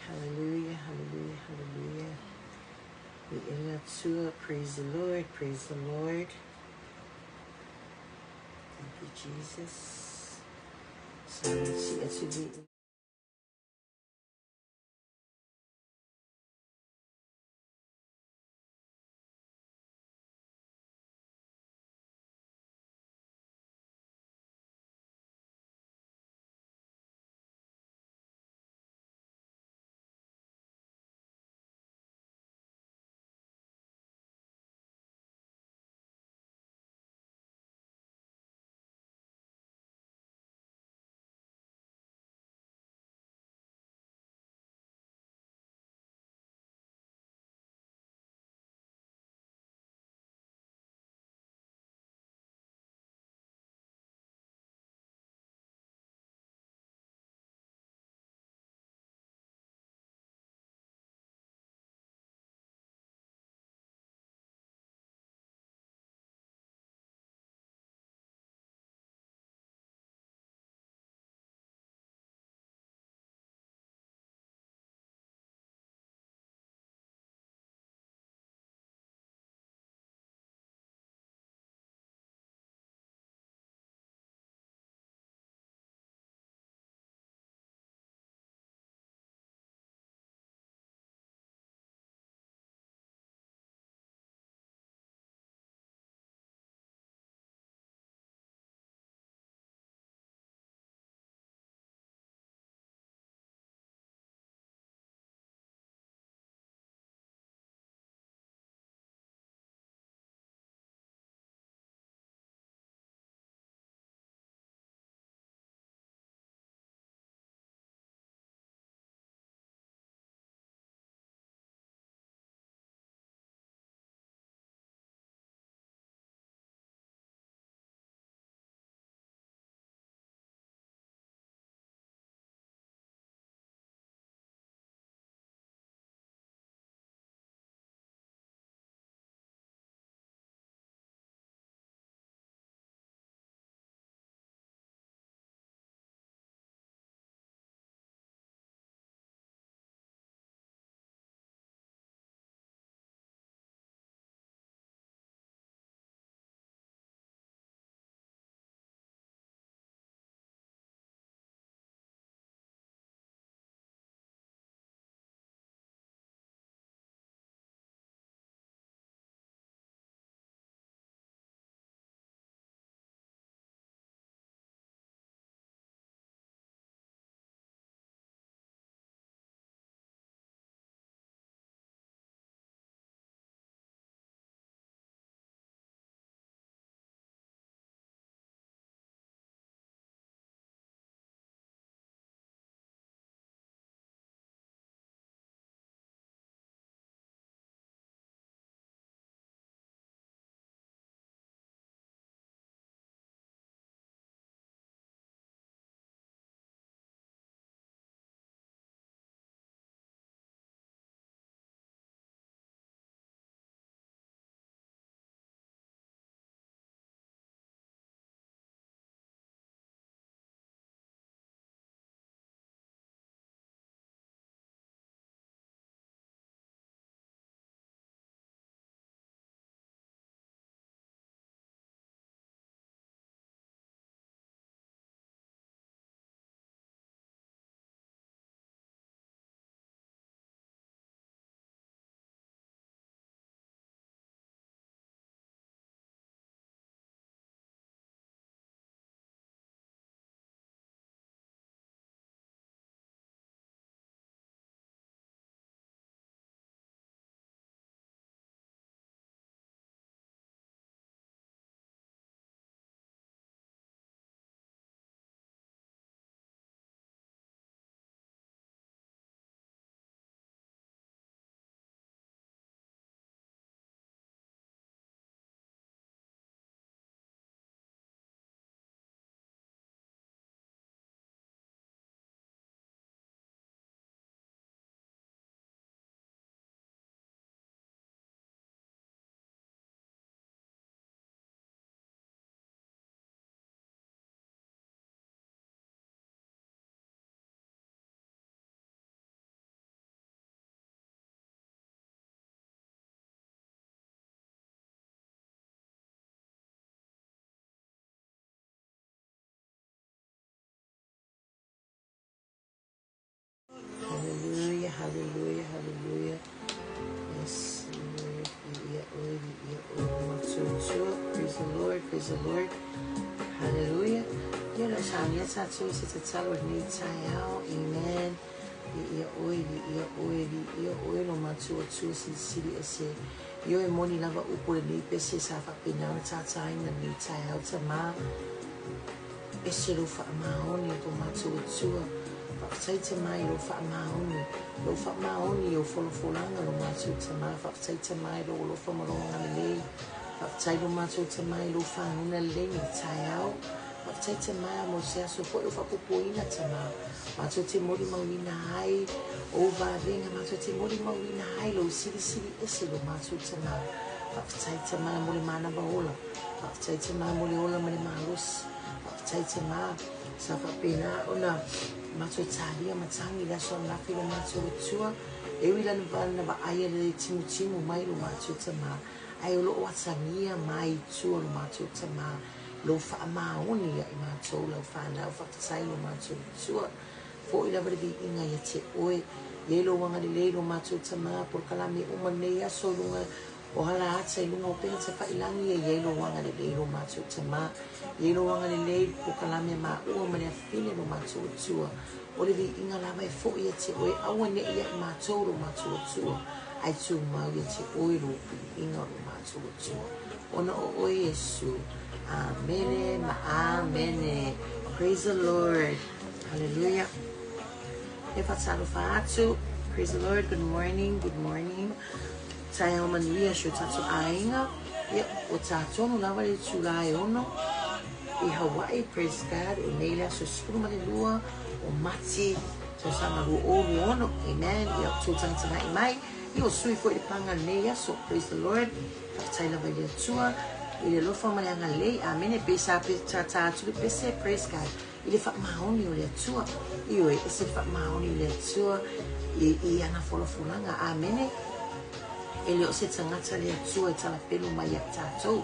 Hallelujah, hallelujah, hallelujah. Viia le Atua. Praise the Lord, praise the Lord. Thank you, Jesus. So, Praise the Lord. Hallelujah. Ia o le a saunia tatou i se tatalo i lenei taeao. Amen. Viia oe, viia oe, viia oe lo matou Atua Silisili Ese. Ioe e moni lava upu o lenei pese sa faapena ona tātāina lenei taeao Tamā. Ese lou faamaoni o to matou Atua. Faafetai Tamā i lou faamaoni, lou faamaoni i ou folafolaga lo matou Tamā. Faafetai Tamā i lou alofa ma lou agalelei. Faafetai lo matou Tamā i lou faguna lelei nei taeao. Faafetai Tamā mo se aso foi o faapopoina Tamā. Matou te molimauina ai ou vavega, matou te molimauina ai lou silisili ese lo matou Tamā. Faafetai Tamā mo le manava ola. Faafetai Tamā mo le ola ma le malosi. Faafetai Tamā sa faapena ona matou talia matagi i le aso ananafi lo matou Atua. E ui lava na vaaia le timutimu mai lo matou Tamā, ae o loo atagia mai i tua lo matou Tamā lou faamaoni ia i matou lau fanau. Faafetai lo matou Atua. Foʻi lava le viiga ia te oe. Iai lou agalelei lo matou Tamā, polokalame uma lenei aso i luga o hala ata i luga o upega tafailagi e iai lou agalelei lo matou Tamā. Iai lou agalelei i polokalame a maua ma le afafine lo matou Atua. O le viiga lava e foʻi ia te oe, aua neʻi ia i matou lo matou Atua, ae tumau ia te oe lou viiga lo matou Atua. Ona o oe Iesu. Amene ma amene. Praise the Lord. Hallelujah. E faatalofa atu. Praise the Lord. Good morning. Good morning. Taeao manuia si o tatou aiga. Ia, ua tatonu lava le itulā e 6 i Hawaii. Praise God. O nei le aso 12 o Mati tausaga 2026. Amen. Ia, o tou tagatagai mai. Ia, o sui foi le paga lenei aso. Praise the Lord. Faafetai lava i le Atua i le alofa ma le agalelei. Amene. Pe sa pe tātā atu le pese. Praise God. I le faamaoni o le Atua. Ioe, ese le faamaoni o le Atua i, i ana folafolaga. Amene. E le o se tagata le Atua e talapelo mai ia tatou.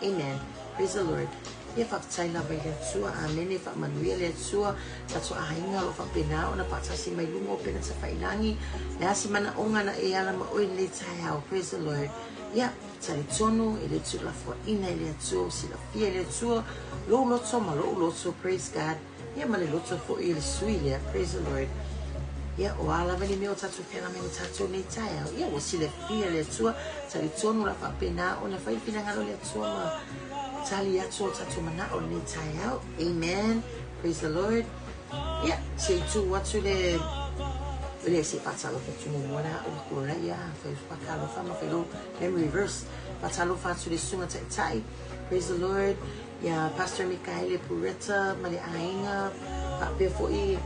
Amen. Praise the Lord. Ia faafetai lava i le Atua. Amene. Faamanuia le Atua. Tatou aiga o lo o faapena ona faatasi mai luga o upega tafailagi. Le a se manaoga na e ala ma oe i lenei taeao. Praise the Lord. Ia, talitonu e le tuulafoaina e le Atua, ua silafia e le Atua lou loto ma lou loto, praise God, ia ma le loto foi o le sui lea, praise the Lord. Ia, o a lava ni mea o tatou feaga mai ma tatou nei taeao, ia, ua silafia e le Atua, talitonu la faapena ona fai le finagalo o le Atua ma tali atu o tatou manao i lenei taeao. Amen. Praise the Lord. Ia, se i tū atu le le se faatalofa atu muamua la o aku la ia fai faatalofa ma fai lou memory verse. Faatalofa atu le susuga taitai. Praise the Lord. Ia Pastor Mikaele Puretta ma le aiga faapea foi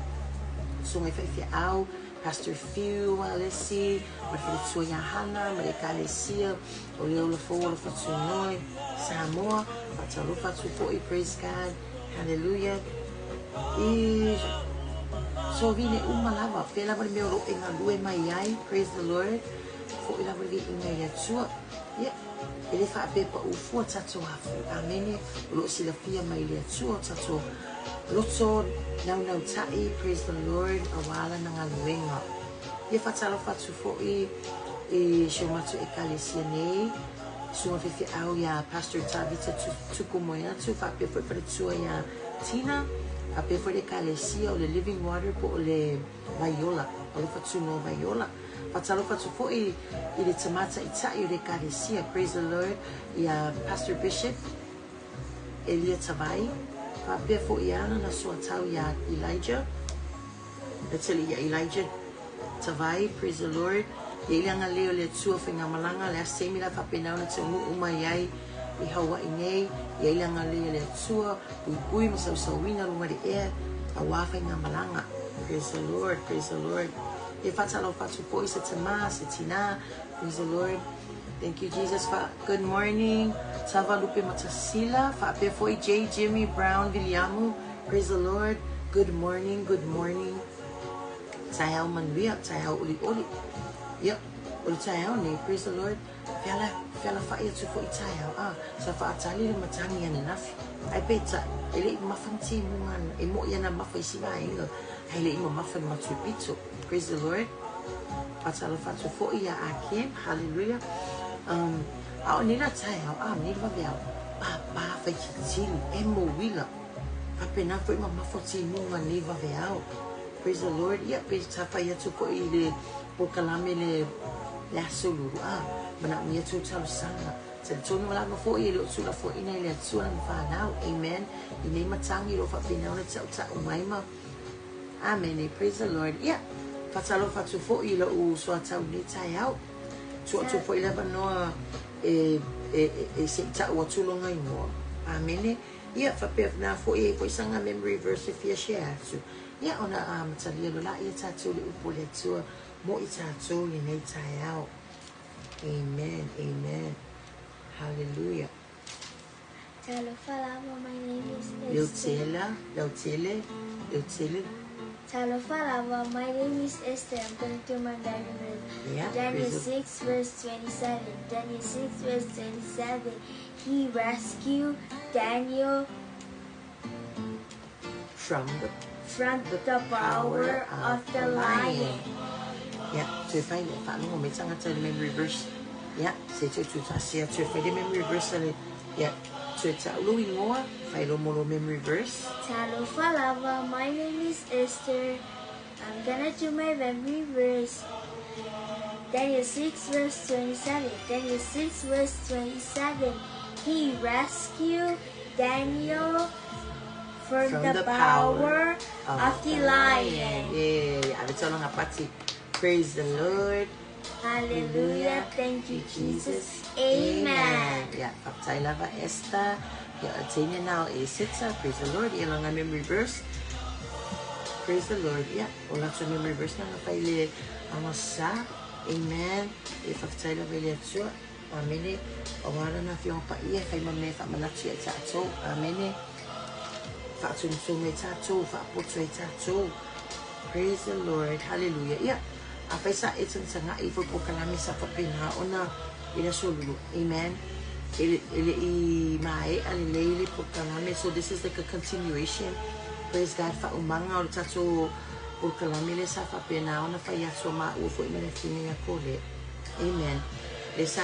susuga i faifeau Pastor Fiu Alesi ma le faletua ia Hana ma le ekalesia o le Ola Fou Alofa Tunoe Samoa. Faatalofa atu foi. Praise God. Hallelujah. I sovine uma lava, fea lava le mea o lo o e galue mai ai, praise the Lord, foʻi lava le viiga i le Atua. Ia, e le faapea paʻu fua tatou afu. Amene. O lo o silafia mai le Atua o tatou loto naunautai, praise the Lord, auā lana galuega. Ia faatalofa atu foi i si o matou ekalesia nei, Susuga Faifeau iā Pastor Tavita Tukumoeatu, faapea foi faletua iā Tina, faapea foi le ekalesia o le Living Water po o le Vaiola, Alofa Tunoa Vaiola. Faatalofa atu foi i le tamā taitai o le ekalesia, praise the Lord, iā Pastor Bishop Elia Tavai, faapea foi iā lana soatau iā Elijah, Let's ia Elijah Tavai, praise the Lord. Ia i le agalelei o le Atua faigamalaga, le aso taimi la faapena ona taunuu mai ai i Hawaii nei, ia i le agalelei o le Atua, puipui ma sausauina luga le ea, auā faigamalaga. Praise the Lord, praise the Lord. Ia faatalofa atu foi se tamā, se tinā, praise the Lord. Thank you Jesus. Fa good morning. Tava Lupe Matasila, faapea foi J. Jimmy Brown Viliamu. Praise the Lord. Good morning, good morning. Taeao manuia, taeao olioli. Ia, o le taeao nei, praise the Lord. Feala, fealafaʻi atu foi taeao. Ah, sa faatali le matagi ananafi. Ae peitai, e le i mamafa ni timuga, e moʻi ana mafa i si vaega, ae le i mamafa i le matui pito. Praise the Lord. Faatalofa atu foi iā Akim. Hallelujah. Um, a o nei la taeao, ah, nei le vaveao. pāpā faititili, emo uila, faapena foi mamafa o timuga i lenei vaveao. Praise the Lord. Ia, pe sa fai atu foi i le polokalame le le Aso Lulu, a, manaomia tou talosaga. Talitonu lava foi e le o tuulafoaina e le Atua lana fanau. Amen. I nei matagi o lo o faapena ona tautau mai ma Amene. Praise the Lord. Ia, faatalofa atu foi i lou soatau i lenei taeao. Tuu atu foi le avanoa e, e, e, e se i tau atu lona igoa. Amene. Ia, faapena foi e i ai foi saga memory verse e fia share atu. Ia, ona amatalia loa laia tatou i le upu a le Atua mo i tatou i lenei taeao. Amen, amen. Hallelujah. Talofa lava, my name is Esther. Leotele, Leotele, Leotele. Talofa lava, my name is Esther. I'm going to do my memory verse. Yeah, Daniel praise the- 6 verse 27. Daniel 6 verse 27. He rescued Daniel From the from the power of the lion. Yeah, toe fai le faalogo mai tagata i le memory verse. Yeah, se i toe tuutasi atu e fai le memory verse a le. Yeah, toe tau lou igoa, fai loa mo lou memory verse. Talofa lava, my name is Esther. I'm gonna do my memory verse. Daniel 6 verse 27. Daniel 6 verse 27. He rescued Daniel from, the, power, of the lion. Yeah, ave tau pati. Praise the Lord. Hallelujah. Thank you, Jesus. Amen. Yeah, faafetai lava Esther. Yeah, atenia now e seta. Praise the Lord. Ia langa memory verse. Praise the Lord. Yeah, o latou memory verse na fai le agosa. Amen. E faafetai lava i le Atua. Amene. Auā lana Afioga Paia e fai ma mea e faamanatu iā tatou. Amene. Faatonutonu ai tatou, faapoto ai tatou. Praise the Lord. Hallelujah. Ia, afai sa e tagatagai foi polokalame sa faapena ona i le aso lua. Amen. E le, e le i maea lelei le polokalame. So this is like a continuation. Praise God. Faaumaga o le tatou polokalame lea sa faapena ona fai atu a maua foi ma le afioga ia Kole. Amen. Lea sa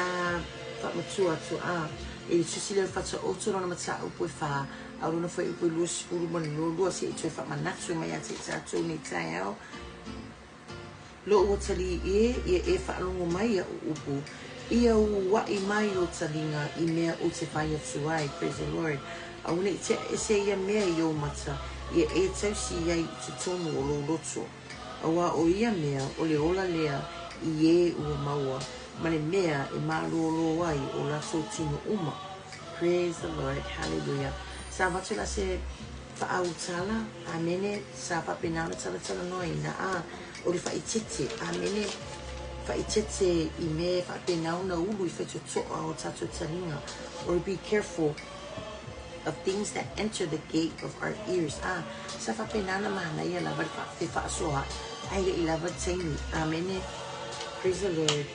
faamatua atu a i le tusi lea o Fataoto lona mataupu e fa, a o lona fuaiupu e 22 se i toe faamanatu mai ia te i tatou nei taeao. Lou atalii e, ia e faalogo mai iaʻu upu, ia uaʻi mai o taliga i mea ou te fai atu ai. Praise the Lord. Aua ne i tea ese ia mea i ou mata, ia e tausi ai i totonu o lou loto. Auā ʻo ia mea, ʻo le ola lea i ē ua maua, ma le mea e mālōlō ai o lākou tino uma. Praise the Lord. Hallelujah. Sa avatu la se faautala, amene, sa faapena ona talatalanoaina, a, o le faaeteete, amene, faaeteete i mea e faapena ona ulu i faitotoa o tatou taliga, or be careful of things that enter the gate of our ears. A, sa faapena ona manaia lava le fefaasoaai, ae le i lava le taimi. Amene. Praise the Lord.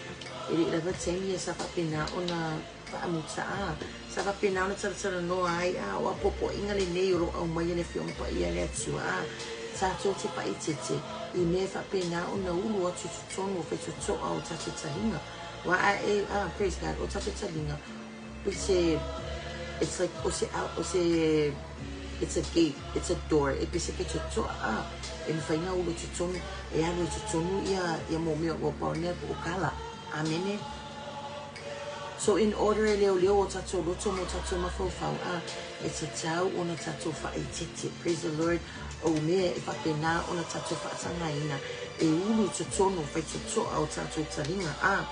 E le i lava le taimi ia sa faapena ona faamuta. A, sa faapena ona talatalanoa ai, a, o apoapoaiga lenei o lo o aumaia e le Afioga Paia a le Atua. A, tatou te faaeteete i mea e faapena ona ulu atu i totonu o faitotoa o tatou taliga. Ua ae, a, praise God, o tatou taliga, o se, it's like, o se, o se, it's a gate, it's a door, e pei se faitotoa, a, e mafai ona ulu i totonu, e alu i totonu ia, ia mea ua pau mea po o kala. Amene. So in order e leoleo o tatou loto ma o tatou mafaufau, a, e tatau ona tatou faaeteete. Praise the Lord. O mea e faapena ona tatou faatagaina e ulu i totonu o faitotoa o tatou taliga, a,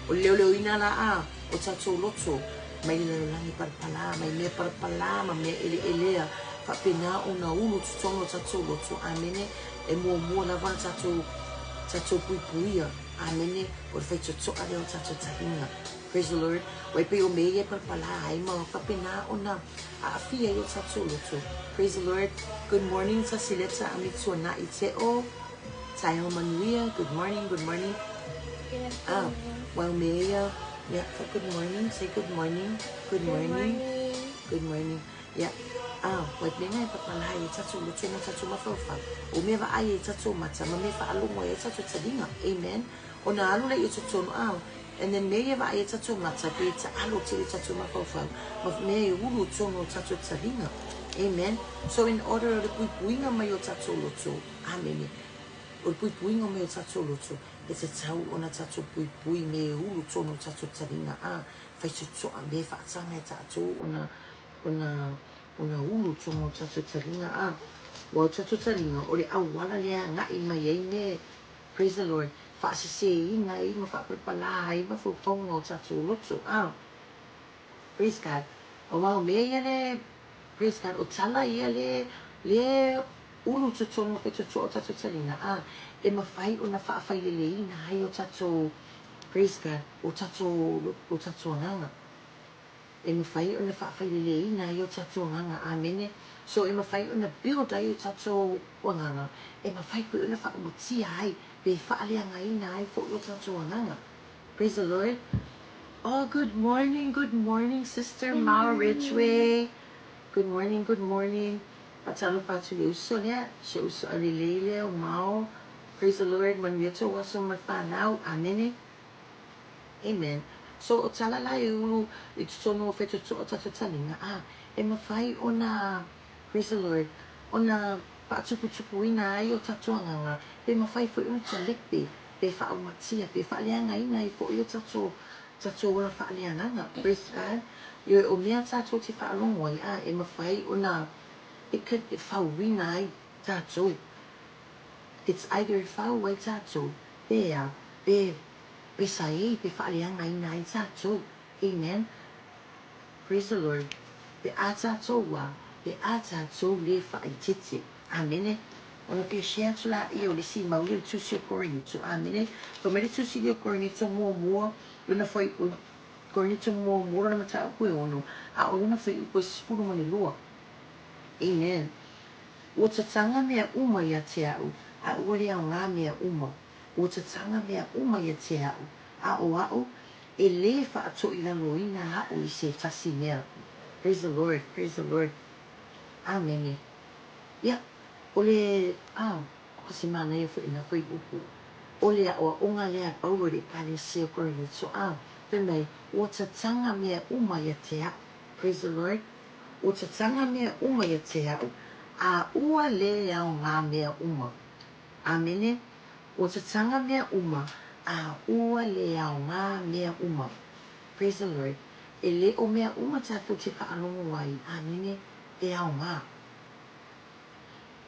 o le leoleoina la, a, o tatou loto mai le lalolagi palapala, mai mea palapala ma mea eleelea, faapena ona ulu i totonu o tatou loto. Amene. E muamua lava ona tatou, tatou puipuia. Amene. O le faitotoa lea o tatou taliga. Praise the Lord. Ua e pei o mea ia e palapala ai ma faapena ona aafia ai o tatou loto. Praise the Lord. Good morning, Tasileta Amituanai Te'o. Taeao manuia. Good morning, good morning. Good Ah, afternoon. well, mea ia, yeah, good morning, say good morning, good Good morning, morning. good morning. Yeah. Ah, wai mea e palapala ai e tatou loto ma tatou mafaufau. O mea vaai e tatou mata, ma mea faalogo ai e tatou taliga. Amen. Ona alu lea i totonu, ah, And then mea ia vaai ai tatou mata pe taalo tele tatou mafaufau ma mea e ulu tonu o tatou taliga. Amen. So in order o le puipuiga mai o tatou loto, amene, o le puipuiga mai o tatou loto, e tatau ona tatou puipui mea e ulu tonu o tatou taliga, a, faitotoa, mea e faataga e tatou ona, ona, ona ulu tonu o tatou taliga, a, ua o tatou taliga o le auala lea agai mai ai mea Praise the Lord, faasesēina ai ma faapalapalā ai mafaufauga o tatou loto, ah, praise God, aua o mea ia le, praise God, o tala ia le, le ulu totonu o faitotoa o tatou taliga, ah, e mafai ona faafaileleina ai o tatou, praise God, o tatou, o tatou agaga. E mafai ona faafaileleina ai o tatou agaga. Amene. So e mafai ona build ai o tatou agaga, e mafai foi ona faaulutia ai, pe faaleagaina ai foi o tatou agaga. Praise the Lord. Oh, good morning, good morning, Sister Mao Ridgeway. Good morning, good morning. Faatalofa atu i le uso lea, si ou uso aulelei lea o Mao. Praise the Lord. Manuia tou aso ma le fanau. Amene. Amen. So o tala la e ulu i totonu o faitotoa o tatou taliga, a, e mafai ona, praise the Lord, ona faatuputupuina ai o tatou agaga, pe mafai foi ona talepe, pe faaumatia, pe faaleagaina ai foi o tatou, tatou ola faaleagaga. Praise God. Ioe, o mea tatou te faalogo ai, a, e mafai ona, it could, e fauina ai tatou. It's either e fau ai tatou, pe a, pe pesa ei pe faaleagaina ai tatou. Amen. Praise the Lord. Pe a tatou a, pe a tatou le faaitete. Amene. Ona fia share atu laia o le isi mau le Tusi o Korinito. Amene. Fai mai le Tusi lea o Korinito muamua, lona fuaiupu, Korinito muamua lona mataupu e ono, a o lona fuaiupu e 12. Amen. Ua tataga mea uma ia te a'u, a ua le aogā mea uma. Ua tataga mea uma ia te a'u, a o a'u, e lē faatoilaloina a'u i se tasi mea. Praise the Lord, praise the Lord. Amene. Ia, o le, a, o se manaia foi lena fuaiupu. O le aʻoaʻoga lea a Paulo i le Ekalesia o Korinito, a, fai mai, ua tataga mea uma ia te a'u. Praise the Lord. Ua tataga mea uma ia te a'u, a ua lē aogā mea uma. Amene. Ua tataga mea uma, a ua lē aogā mea uma. Praise the Lord. E lē o mea uma tatou te faalogo ai, amene, e aogā.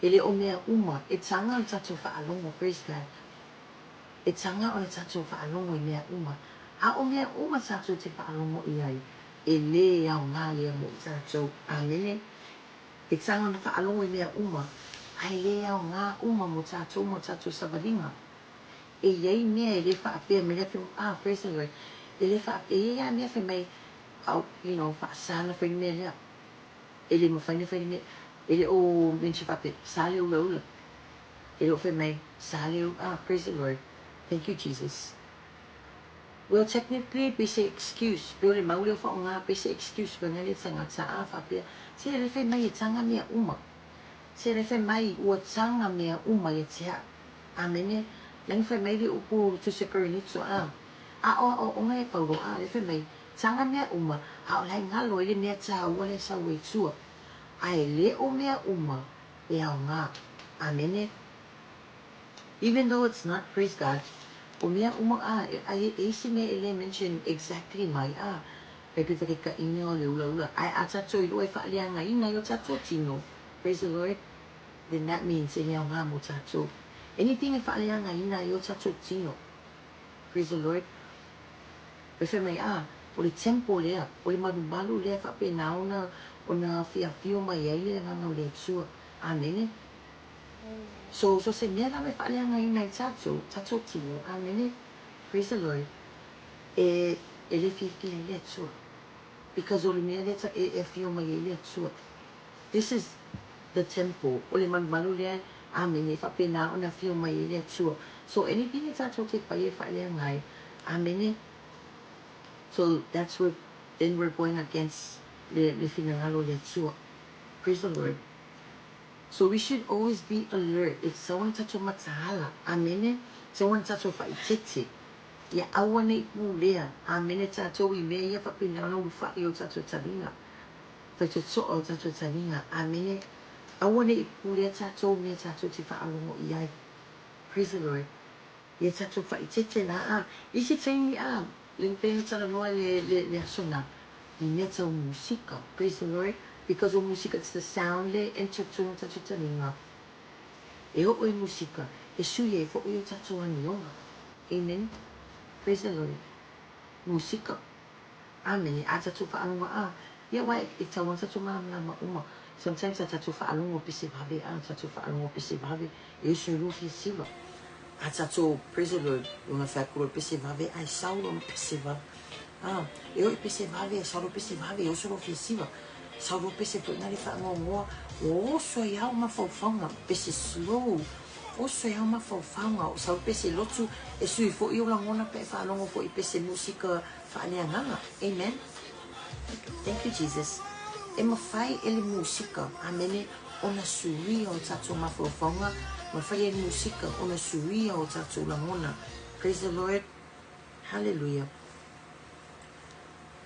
E lē o mea uma e taga le tatou faalogo, praise God. E taga ona tatou faalogo i mea uma, a o mea uma tatou te faalogo i ai, e lē aogā ia mo i tatou. Amene. E taga ona faalogo i mea uma, ae lē aogā uma mo tatou ma o tatou savaliga. E i ai mea e lē faapea mai lea fai, ah, praise the Lord, e lē faapea, e i ai lava mea fai mai, au, you know, faasa ona fai le mea lea. E le mafai ona fai le mea, e le o mention faapea, sa le ulaula. E le o fai mai, sa le, ah, praise the Lord, thank you Jesus. Well technically pe se excuse, pe o le mau lea o faaaoga pe se excuse vaega lea tagata a faapea, se le fai mai e taga mea uma. Se le fai mai ua taga mea uma ia te a'u. Amene. Lagi fai mai le upu Tusi Korinito a, a o aʻoaʻoga e Paulo a le fai mai, taga mea uma, a o la e galo ai le mea taua lea e sau ai tua. Ae le o mea uma e aoga. Amene. Even though it's not, praise God, o mea uma a, e, e isi mea e le mention exactly mai a, e pe whakekaina o le ulaula, ae a tatou iloa e faaleagaina ai o tatou tino, praise the Lord, then that means e le aoga mo tatou. Anything e faaleagaina ai o tatou tino, praise the Lord, e fai mai, a, o le temple lea, o le malumalu lea e faapena ona, ona fiafio mai ai le agaga o le Atua. Amene. So, so se mea lava e faaleagaina ai tatou, tatou tino, amene, praise the Lord, e, e le fiafia ai le Atua. Because o le mea lea e, e afio mai ai le Atua. This is the temple, o le malumalu lea, amene, e faapena ona afio mai ai le Atua. So anything e tatou te fai e faaleaga ai, amene. So that's where, then we're going against le, le finagalo o le Atua. Praise the Lord. So we should always be alert e tatau ona tatou mataala, amene, tatau ona tatou faaeteete. Ia aua ne i pulea. Amene tatou i mea ia faapena ona ulufai o tatou taliga. Faitotoa o tatou taliga. Amene. Aua ne i pulea tatou i mea tatou te faalogo i ai. Praise the Lord. Ia tatou faaeteete la a isi taimi a le pei ona talanoa le le le aso na i mea tau musika. Praise the Lord. Because o musika it's the sound le enter tonu tatou taliga. E oo i musika, e sui ai foi o tatou amioga. Amen. Praise the Lord. Musika. Amene. A tatou faalogo a, ia aua e tau ana tatou malamalama uma. Sometimes a tatou faalogo pese vave a, tatou faalogo pese vave, e oso i lua fia siva. A tatou, praise the Lord, lona fai atu loa pese vave, ae sau lona pese vave. A, e oo i pese vave, e sau loa pese vave, e oso lou fia siva. Sau loa pese foi na le faanoanoa, ua oso ai lava mafaufauga, pese slow, oso ai lava mafaufauga, o sau pese lotu, e sui foi ou lagona pe a e faalogo foi i pese musika faaleagaga. Amen. Thank you Jesus. E mafai e le musika, amene, ona suia o tatou mafaufauga, mafai e le musika ona suia o tatou lagona. Praise the Lord. Hallelujah.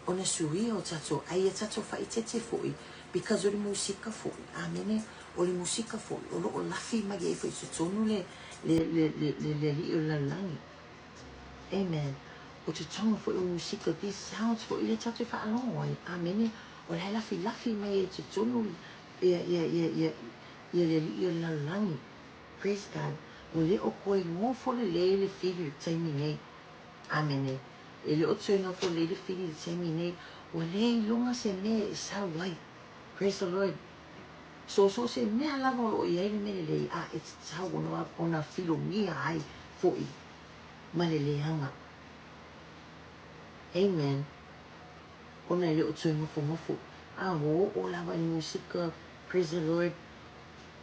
Ona suia o tatou ai ia tatou faaeteete foi because o le musika foi amene o le musika foi o loo lafi mai ai foi i totonu le le le le le le alii o le lalolagi amen o totonu foi o musika these sounds foi lea tatou faalogo ai amene o la e lafilafi mai ai i totonu ia ia ia ia ia le alii o le lalolagi praise God ua le o toe nofo lelei le fili i le taimi nei Amene. E le o toe nofo lelei le fili i le taimi nei, ua le iloga se mea e sau ai. Praise the Lord. So, so se mea lava o lo o i ai le mea lelei, a e tatau ona, ona filogia ai foi ma le leaga. Amen. Ona e le o toe nofonofo. A ua oo lava i le musika, praise the Lord,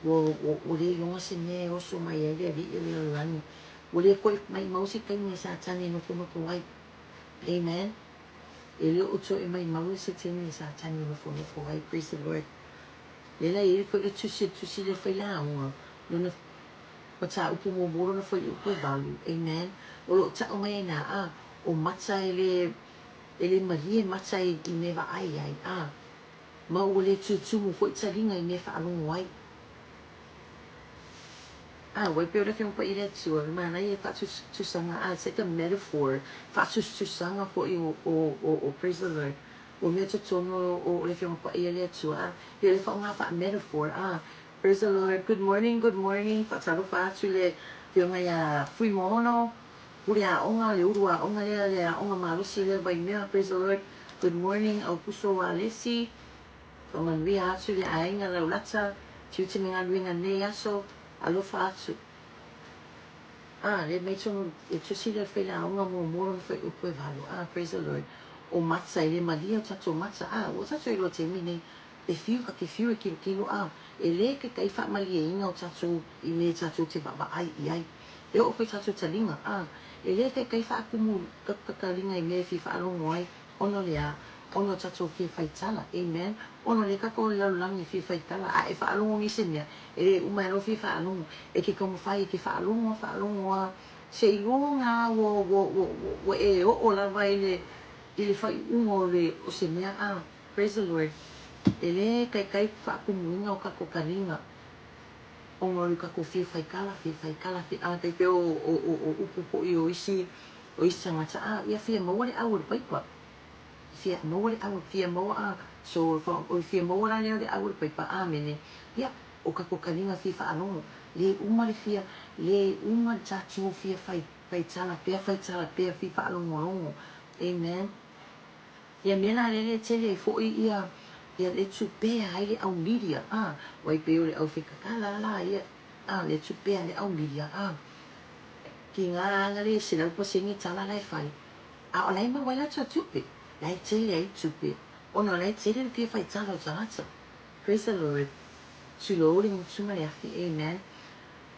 Ua, ua, ua le iloga se mea e oso mai ai le alii o le lalolagi. Ua le koe maimau se taimi a Satani e nofonofo ai. Amen. E le o toe maimau se taimi a Satani e nofonofo ai. Praise the Lord. Lea la e i ai foi le tusi, le tusi lea fai lauga, lona mataupu muamua lona fuaiupu e valu. Amen. O lo o tau mai ai na, a, o mata e le, e le malie mata i, i mea vaai ai. A, Ma ua le tutumu foi taliga i mea faalogo ai. A, ua pei o le Afioga Paia i le Atua, le manaia faatusatusaga, a, it's like a metaphor, faatusatusaga foi o, o, o, o, praise the Lord, o mea totonu o, o le Afioga Paia i le Atua, a, pei o le faaaoga faa-metaphor, a, praise the Lord, good morning, good morning, faatalofa atu i le Afioga ia Fuimaono, Pule aoga, le ulu aoga lea, le aoga malosi lea Waimea, praise the Lord, good morning, Aukuso Alesi, Faamanuia atu le aiga Laulata, tiute me galuega nei aso, alofa atu. Ah, le mai tonu e tusi lea failaoga muamua lona fuaiupu e valu, ah, praise the Lord, o mata e le malie o tatou mata, ah, ua tatou iloa taimi nei, e fiu ka te fiu e kilokilo, ah, e le kekai faamalieina o tatou i mea tatou te vaavaai i ai. E oo foi tatou taliga, a, e le taitai faakumu ka taliga i mea e fia faalogo ai, ona o le a? Ona o tatou fia fai tala, amen, ona o lea tatou o le lalolagi e fia fai tala, a e faalogo nei se mea, e le uma ai lou fia faalogo, e te taumafai e te faalogo a faalogo a, seiloga a ua, ua, ua, ua e oo lava i le, i le faaiuga o le, o se mea, a, praise the Lord, e le taitai faakumuina o tatou taliga. Ona o le tatou fia faitala, fia faitala, fia, a tai pei o, o, o, o upu foi o isi, o isi tagata, a, ia fia maua le au o le paipa. Fia maua le au, fia maua, a, so, o le fia maua la lea o le au o le paipa, amene. Ia, o tatou taliga fia faalogo, le uma le fia, le uma le tatou fia fai, faitala pea, faitala pea, fia faalogologo. Amen. Ia mea la lele tele ai foi ia ia le tupea ai le au media a wai pei o le au whekakala la ia a le tupea le au media a ki nga anga le 100% tala la e fai a o la e maua ai latou tupe la e tele ai tupe ona o la e tele le fia fai tala o tagata praise the Lord tulou le gutu ma le afi amen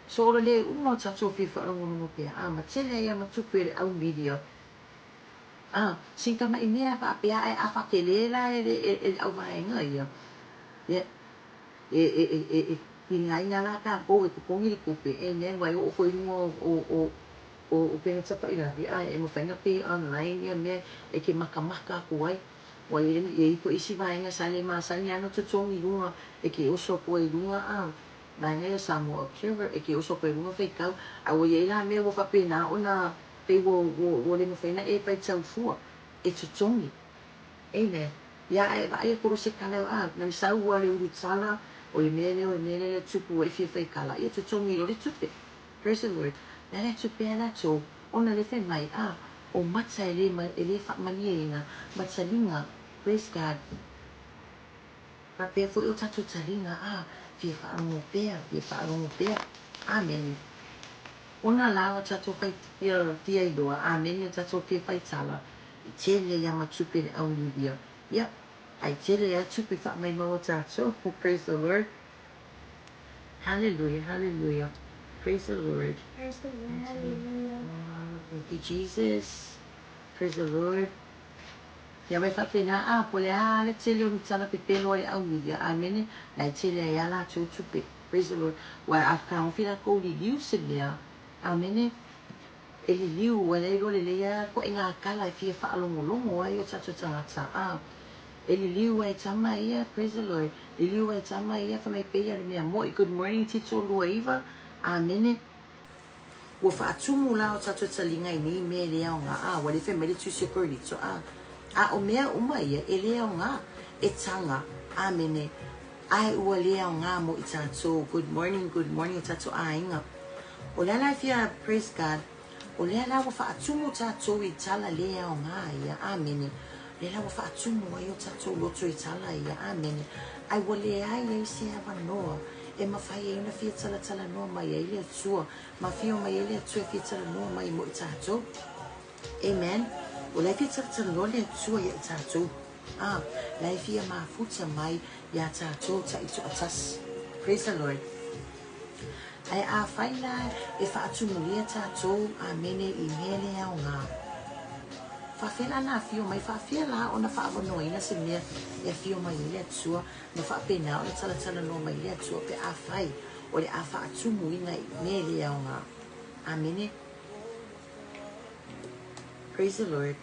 so o le le uma o tatou fia faalogologo pea a ma tele ai a ma tupe le au media A, sina tamaʻi mea faapea ae a faatele la e le e le auvaega ia, ia, e e e e e tigaina la tatou e totogi le tupe, amen, ua e oo foi i luga o o o. O upega tapaʻilagi, a e mafai ona pay online ia mea e ke makamaka aku ai. Ua i ai foi isi vaega sa le masani lava ona totogi i luga e ke oso aku ai i luga a vaega ia o Samoa Observer e ke oso aku ai i luga faitau. A ua i ai la mea ua faapena ona pei ua ua le mafai ona e faitau fua e totogi. Amen. Ia a e vaai aku loa se kala a na sau lava le ulutala o le mea lea o le mea lea e tupu ai fia fai kala ia totogi loa le tupe. Praise the Lord. Le ala e tupe ai latou ona le fai mai a o mata e le e le faamalieina ma taliga. Praise God. Faapea foi o tatou taliga a fia faalogo pea, fia faalogo pea. Amene. Ona la o tatou fai fia fia iloa, amene o tatou fia faitala, i tele ia ma tupe le au media. Ia, ai tele ia tupe faamaimau o tatou. Praise the Lord. Hallelujah, hallelujah. Praise the Lord. Praise the Lord, hallelujah. Thank you, Jesus. Praise the Lord. Ia mai faapena a po o le a le tele o ni tala pepelo a le au media, amene, la e tele ai a latou tupe. Praise the Lord. Ua a fetagofi lakou liliu se mea, amene, e liliu ua le iloa lelei a koʻiga kala e fia faalogologo ai o tatou tagata a e liliu ai tama ia, praise the Lord, liliu ai tama ia fai mai peia le mea moi, good morning Tito 29, amene. Ua faatumu la o tatou taliga i nei mea e le aoga a ua le fai mai le Tusi o Korinito a a o mea uma ia e le aoga e taga, amene, ae ua le aoga mo i tatou, good morning, good morning o tatou aiga. O le ala e fia, praise God, o lea la ua faatumu tatou i tala le aoga ia, amene, lea la ua faatumu ai o tatou loto i tala ia, amene, ae ua leai ai se avanoa e mafai ai ona fia talatalanoa mai ai le Atua, ma afio mai ai le Atua e fia talanoa mai mo i tatou. Amen. O la e fia talatalanoa le Atua ia i tatou. A, la e fia mafuta mai iā tatou taitoatasi. Praise the Lord. Ae afai la e faatumulia tatou, amene, i mea le aoga. Faafea la na afio mai, faafea la ona faaavanoaina se mea e afio mai ai le Atua, ma faapena ona talatalanoa mai le Atua pe afai o le a faatumuina i mea le aoga. Amene. Praise the Lord.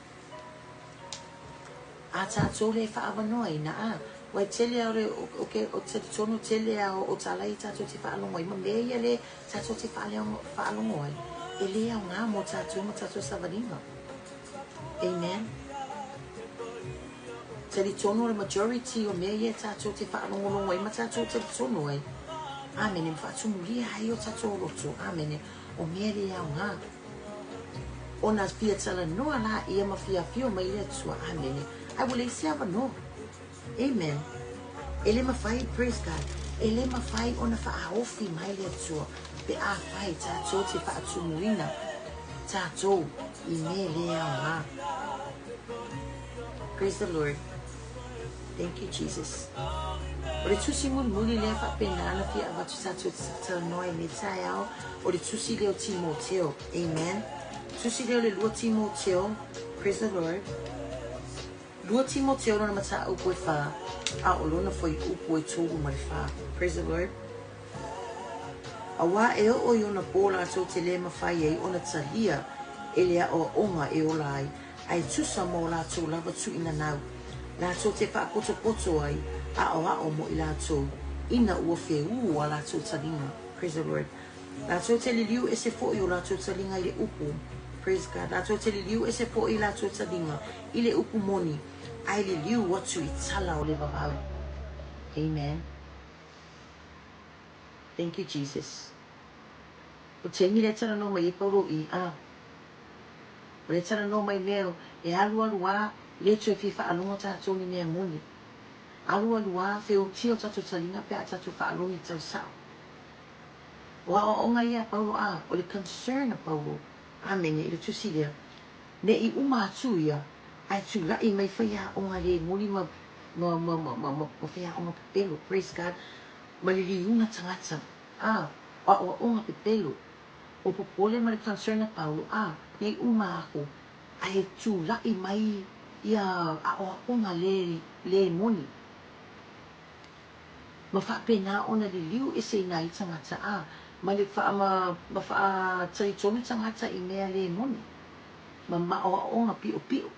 A tatou le faaavanoaina, a, ua e tele a o le, o ke, o talitonu tele a o tala ia tatou te faalogo ai, ma mea ia le tatou te faalogo ai, e le aoga mo tatou ma tatou savaliga. Amen. Talitonu o le majority o mea ia tatou te faalogologo ai ma tatou talitonu ai. Amene, ma faatumulia ai o tatou loto. Amene, o mea le aoga. Ona fia talanoa la ia ma fia afio mai le Atua. Amene. Ae ua leai se avanoa. Amen. E le mafai, praise God, e le mafai ona faaofi mai le Atua pe afai tatou te faatumuina tatou i mea le aoga. Praise the Lord. Thank you, Jesus. O le tusi mulimuli lea faapena na fia avatu tatou talanoa i lenei taeao, o le tusi lea o Timoteo. Amen. Tusi lea o le lua Timoteo. Praise the Lord. Lua Timoteo lona mataupu e whā, a o lona fuaiupu e tolu ma le whā. Praise the Lord. Auā e oo i ona pō lātou te le mawhai ai ona talia e le aoaoga e ola ai, ae tusa ma o lātou lava tuinanau, lātou te faapotopoto ai aoao mo i lātou, ina ua wheū a lātou talinga. Praise the Lord. Lātou te liliu ese foʻi o lātou taliga i le upu. Praise God. Lātou te liliu ese foʻi lātou taliga i le upu moni, ae liliu atu i tala o le vavau. Amen. Thank you, Jesus. O taimi lea talanoa mai ai Paulo i a. O lea talanoa mai mea e alualu a le toe fia faalogo tatou ni mea moni. Alualu a feutia o tatou taliga pe a tatou faalogo i tala sao. O aoaoga ia a Paulo a o le concern a Paulo, amene, i le tusi lea, ne i uma atu ia ae tulaʻi mai faiaoga le moni ma ma ma ma ma ma faiaoga pepelo, praise God, ma le liuga tagata, a o aoaoga pepelo, o popole ma le concern a Paulo, a ne i uma aku ae tulaʻi mai ia aoaoga le le moni. Ma faapena ona liliu eseina ai tagata a, ma le faa ma, ma faatalitonu tagata i mea le moni, ma ma aoaoga piopio.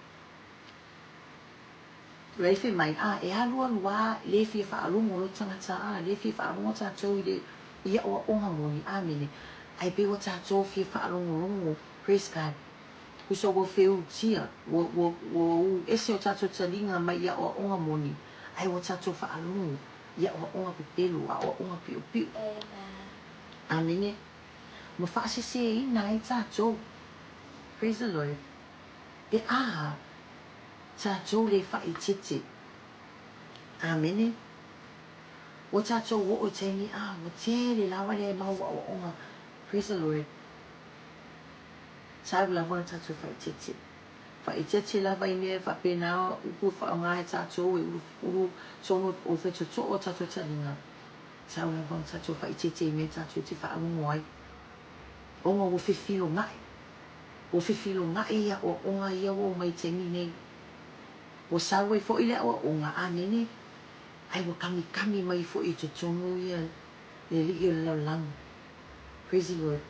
La e fai mai, a, e alualu lava, le fia faalogo loa tagata a, le fia faalogo tatou i le i aoaoga moni. Amene. Ae pei ua tatou fia faalogologo, praise God, tusa ua feutia, ua, ua, ua ulu ese o tatou taliga mai i aoaoga moni, ae ua tatou faalogo i aoaoga pepelo, aoaoga piopio. Amene. Ma faaseseina ai tatou. Praise the Lord. Pe a tatou le faaeteete. Amene. Ua tatou oo i taimi a ua tele lava le mau aoaoga. Praise the Lord. Tau lava ona tatou faaeteete. Faaeteete lava i mea e faapena upu e faaaoga e tatou e ulu, ulu tonu o faitotoa o tatou taliga. Tau lava ona tatou faaeteete i mea tatou te faalogo ai. Ona ua fefiloga'i. Ua fefiloga'i ia aoaoga ia ua oo mai i taimi nei. Ua sau ai foi le aoaoga, amene, ae ua kamikami mai foi i totonu ia le alii o le lalolagi. Praise the Lord.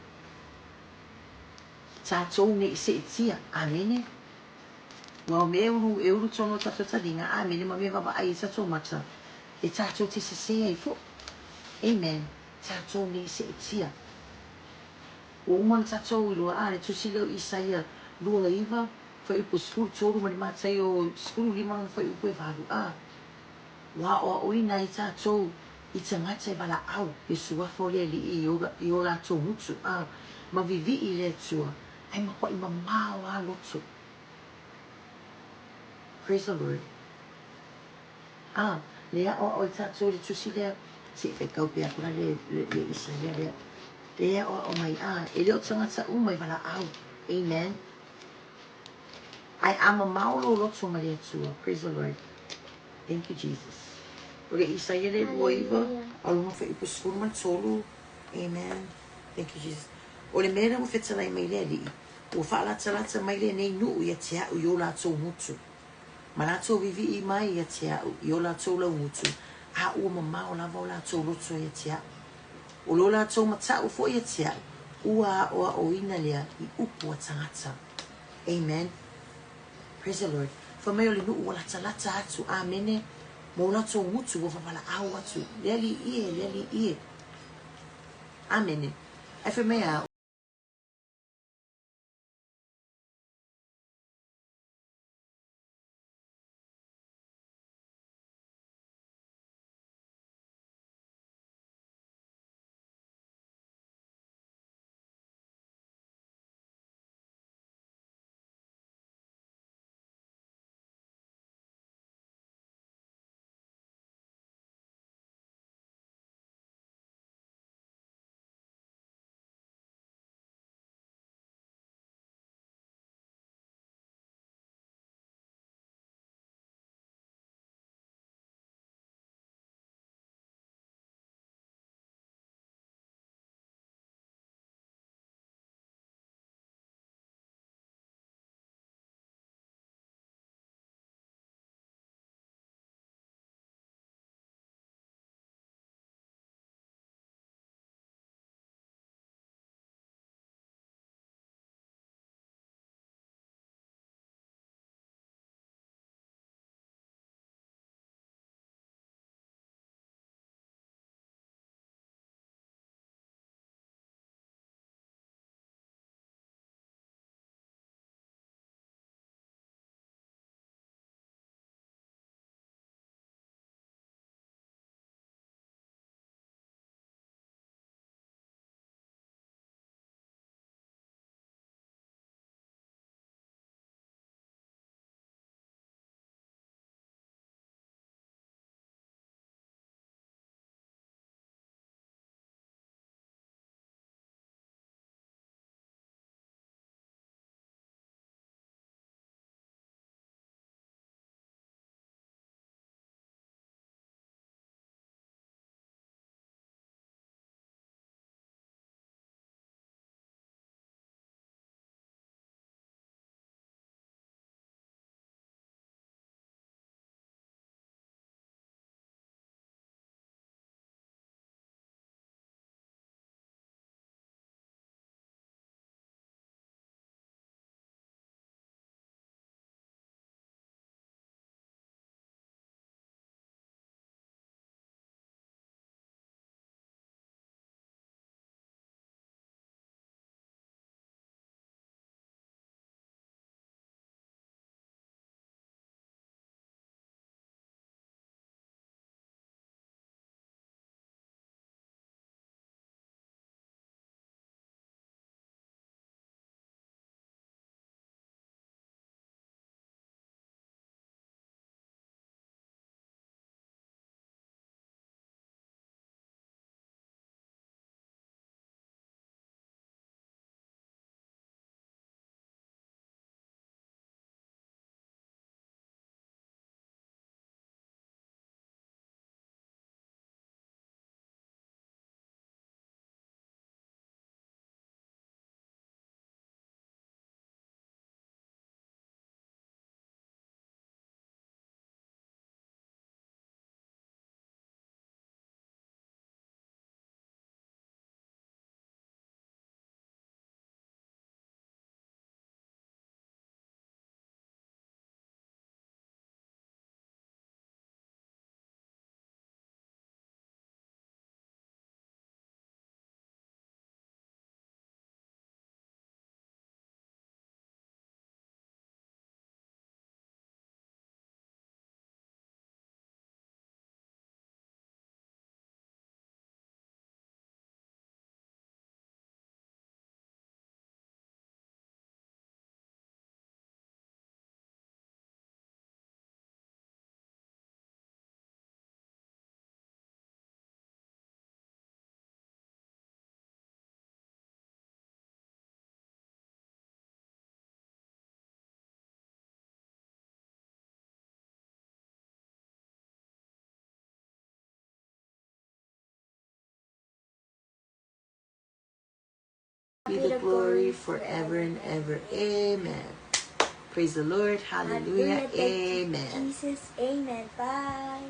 Tatou ne i seetia, amene. Aua o mea e ulu, e ulu tonu o tatou taliga, amene, ma mea vaavaai ai tatou mata, e tatou te sese ai foi. Amen. Tatou ne i seetia. Ua uma ona tatou iloa, a, le tusi lea o Isaia 29, fuaiupu 13 ma le Mataio 15 lona fuaiupu e 8, a, ua aoaoina ai tatou i tagata e valaau le suafa o le Alii i o latou gutu, a, ma vivii i le Atua, ae matuai mamao lava loto. Praise the Lord. A, le aoao ai tatou i le tusi lea, se i faitau pea atu la le, le, le Isaia lea. Le aoao mai, a, e le o tagata uma e valaau. Amen. Ae a mamao lou loto ma le Atua. Praise the Lord. Thank you, Jesus. O le Isaia le 29, a o lona fuaiupu 13. Amen. Thank you, Jesus. O le mea lea ua fetalai mai le Alii, ua faalatalata mai lenei nuu ia te a'u i o latou gutu. Ma latou vivii mai ia te a'u i o latou laugutu, a ua mamao lava o latou loto ia te a'u. O lo latou mata'u foi ia te a'u, ua aoaoina lea i upu a tagata. Amen. Praise the Lord. Fai mai o le nuu ua latalata atu. Amene. Ma o latou gutu ua vavalaau atu. Le Alii e, le Alii e. Amene. Ae fai mai a, Be the glory forever and ever. Amen. Praise the Lord. Hallelujah. Thank you, Amen. Jesus. Amen. Bye.